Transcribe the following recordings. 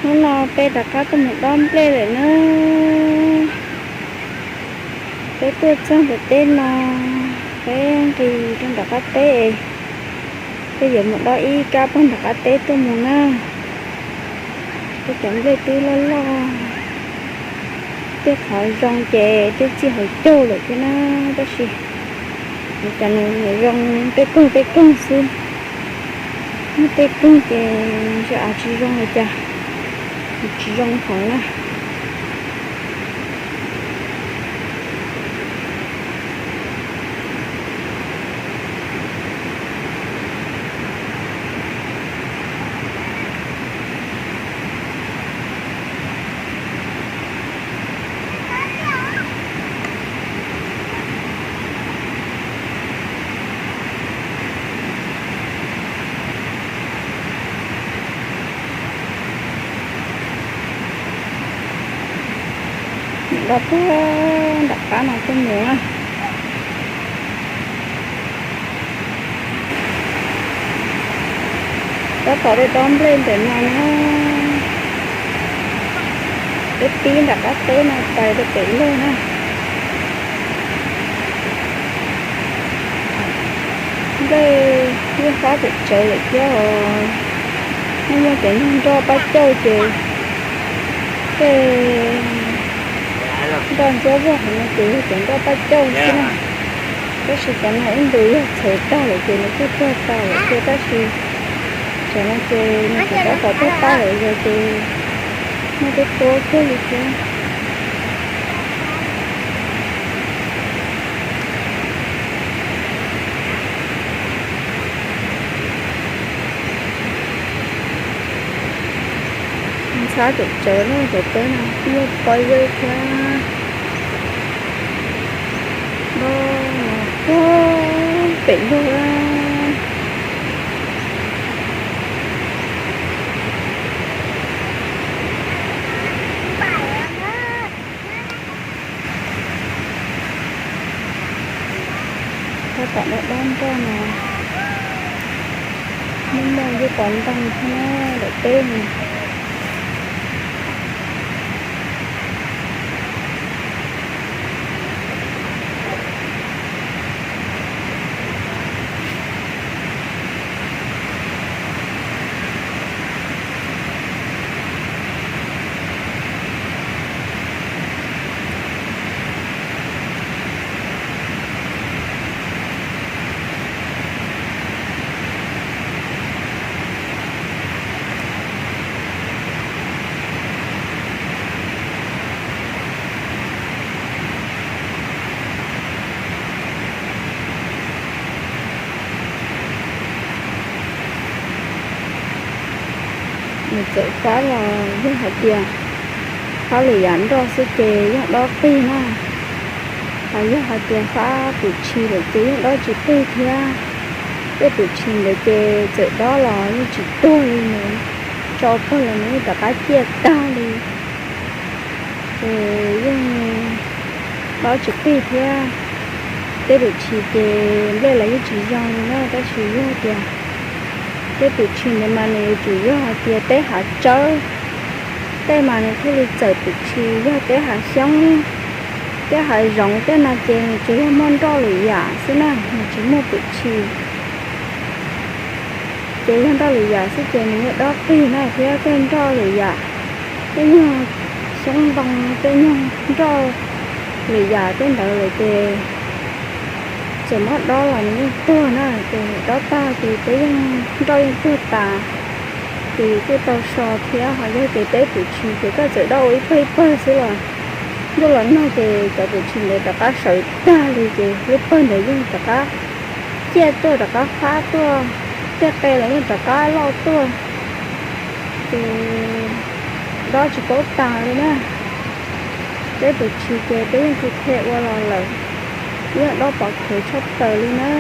Hnub no peb rov qab tuaj mus dob nplej lawm na. Peb tuaj txog ntawm teb no, peb nqis rau nram qab teb, peb yuav mus dob ib kab puag nram qab teb tuaj mus na. Peb cov nplej twb loj loj, tej qhov zoo ces twb txij hauv caug lawm thiab na, tab sis cov no zoo tej koog tej koog xwb. Muaj tej koog ces zaj av tsis zoo li cas, tsis zoo heev na. Dob puag nram qab no tuaj mus na. Tab tom dob nplej ntawm no na, peb pib nram qab teb no pais rau pem lug na. Nplej yeej fab pem tsawv lawm thiab os. Muaj muaj cov nyuag nroj pab cauj ces tej nroj ntsuab vog hauv no ces yog cov nroj pab cauj xwb na. Tab sis cov no ib ntus yog txhawv tag lawm ces nws kuj tuag tas lawm thiab, tab sis cov no ces nws tseem tab tom tuaj tau lawm yog ces muaj tej tuab kawg li thiab. Ntxhab pem tsawv na, cov teb no kuj yog pob zeb thiab. Dob puag pem lug. Tab tom dob dob nroj no, muaj muaj ib qho ntoo thiab ntawm teb no. Nws txawm fab los yog hais tias fab lwm yam nroj xwb ces yeej dob qig na. Ho yog hais tias fab twm tshis lawm ces yeej dob tsis qig thiab. Tej twm tshis ntawd ces txawm dob los yeej tsis tuag li, nws tso pawg los nws yeej rov qab ciaj tag li. Ces yeej dob tsis qig thiab. Tej twm tshis ces nplej los yeej tsis zoo li na, tab sis yog tias tej twm tshis ntawd mas nws yuav tsum yog hais tias teb hav tsawb, tej mas nws thiaj li txawm twm tshis. Yog teb hav xyoob, teb hav zoov tej no ces nws tsuas yog muaj nroj lwm yam xwb na, nws tsis muaj twm tshis. Ces yog nroj lwm yam xwb ces nws yeej dob qig na, thiab tej nroj lwm yam, tej nyuag xyoob ntoo, tej nyuag nroj lwm yam tej ntawd lawm ces txawm muab dob los nws yeej tuag na, ces dob tag ces peb yeej nroj yeej tuag tas, ces yus kuj tau so thiab. Ho yog tias teb twm tshis ces koj txawm dob ua ib pawg ib pawg xwb los ntuj los nag ces cov twm tshis ntawd rov qab sawv tag li ces lub pawg ntawd yeej rov qab ciaj tuaj, rov qab fab tuaj, tej qe los yeej rov qab loj tuaj, ces dob tsis paub tas li na. Teb twm tshis ces peb yeej tu the ua los lawm, yeej dob pov khev tshaj plaws li na.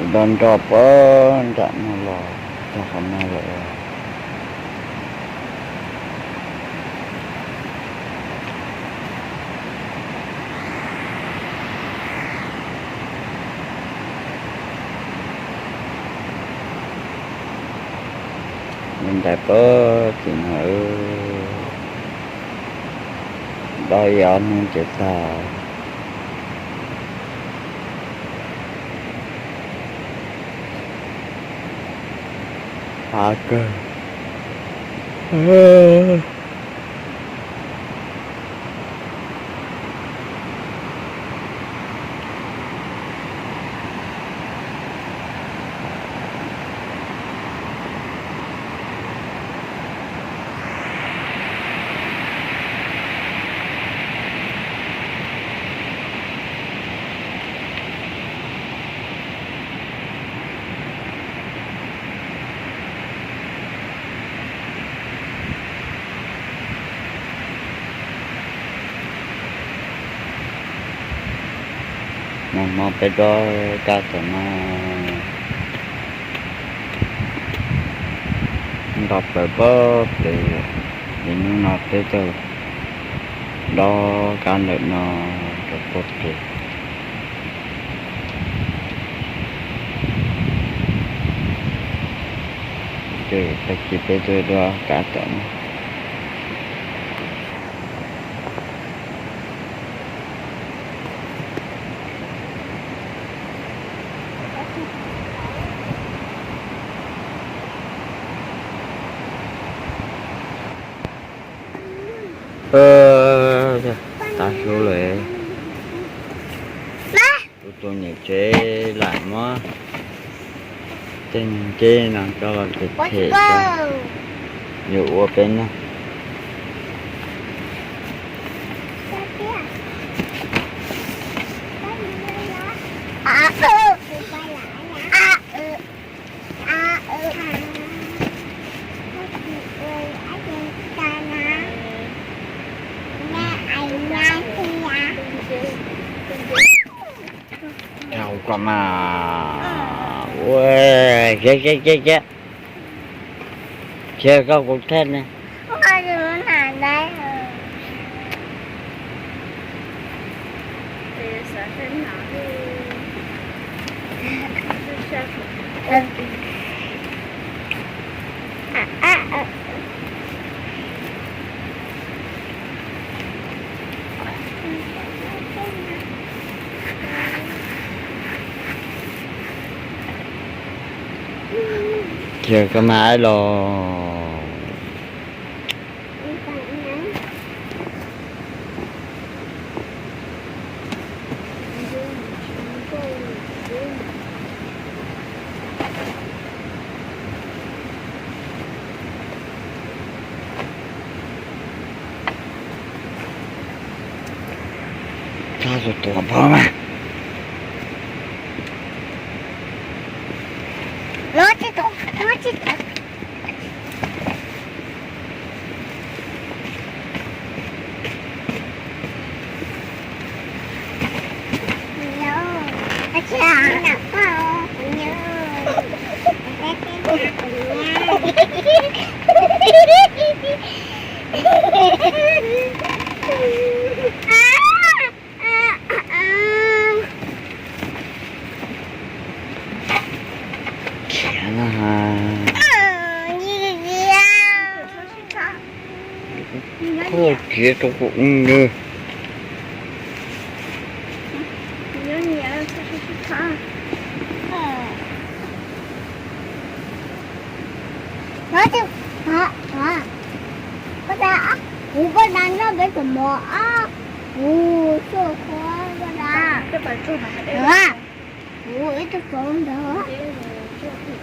Nrog nrog pab nram no los txog qhov no lawm. Li ntawd pab tim no, do ib ob hnub ces tag. Hav kawg. Nag hmo peb dob kab tom no nto plaws pob pem, es hnub no peb tuaj dob kab ntawm no rau pob pem. Ces tag kis peb tuaj dob kab tom no. Tav su lawm. Tus tus niam tsev lam muab tej nceb no coj los them them rau yus ua peb noj. Rau kom mas, ua, khiav khiav khiav khiav, khiav koj kuv thaj ne. Khiav koj mas los. Txhob tus tuam pog mas. Los tsis tuam, los tsis tuam. Khiav no ha. Koj khiav rau kuv ua nws. Kuv poj da nrog peb tus mos ob, kuv tsuaj khuav poj da. Kuv ib tug txoov ntawd. Ib tug, ib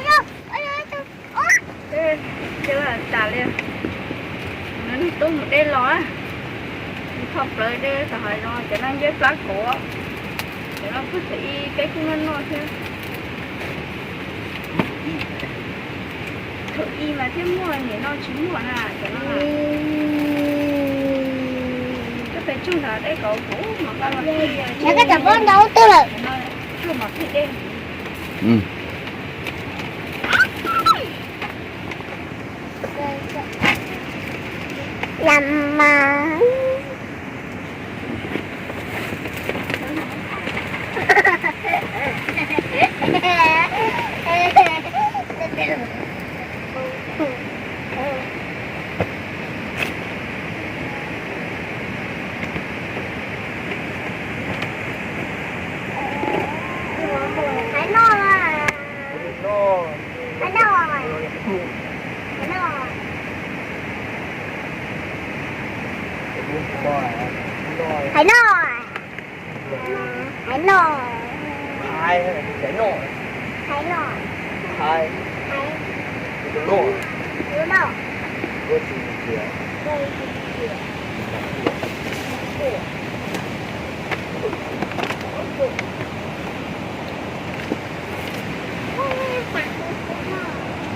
tug, ib tug. Ces tas li, nws tub mus dej los, nws tho plawv dej tom hav zoov, cov no nceb plab kauv, cov no kuj thaum ub peb kuj noj noj thiab. Thaum ub mas thiaj muaj, nim no tsis muaj na cov no. Cov pes tsawg ntawd dej kauv kuv mam nqa los, cov koj cov pob ntau twg lawm, tsuag mam phim dej. Lam mas. Hais no, hais no, hais no, hais no. Hais no. Hais no. Hais no. Hais. Hais. Tus no. Tus no. Ua tus tias. Ua tus tias.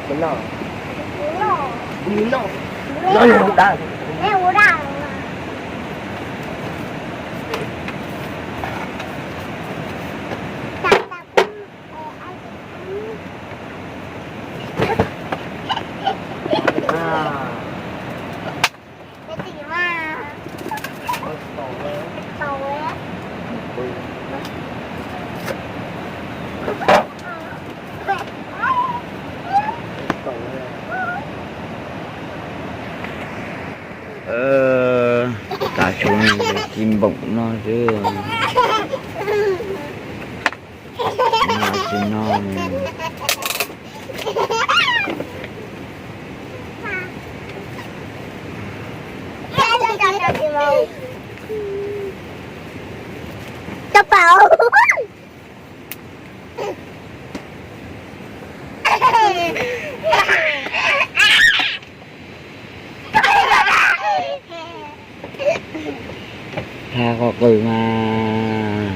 Tus no. Tus no. Tus no. Tus no. Tav su ci npoom no xwb. Ci no. Cov pau. Tha qhov qwg mas,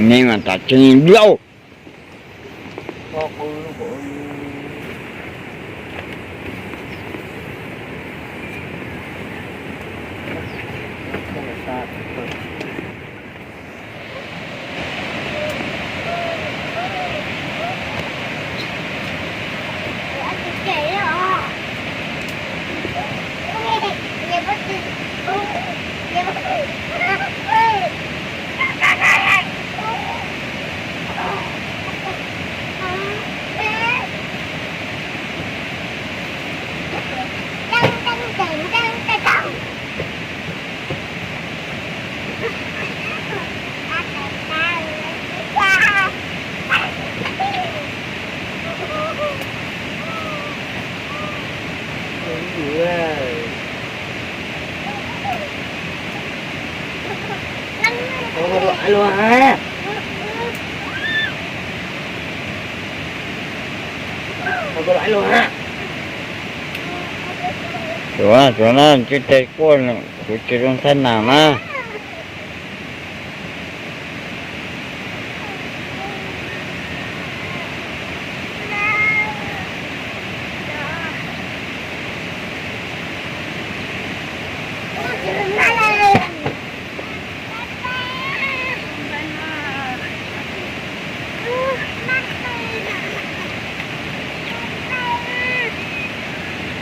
nej mas tas tseeb lauj. Suav, suav na, tsis tes kuaj, kuv tsis zoo thaij nas na.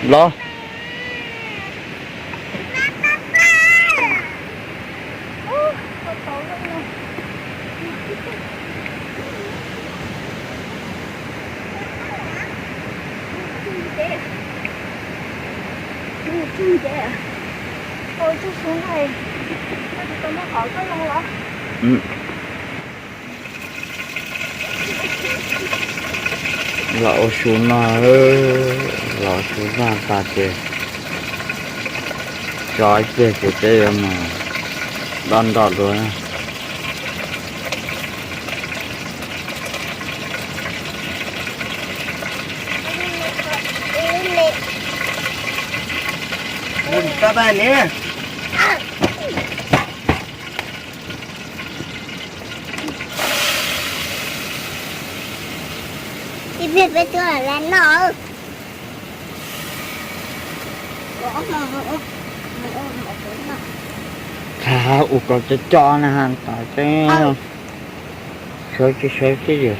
Los. Los ua su no, los su no tas ces tso ib pliag ces peb yuav mus dob nroj dua na. Ib pliag peb tuaj lawm no. Thaum ub kom cov cov na, tom tseeb. Sawv tsis sawv tib yam.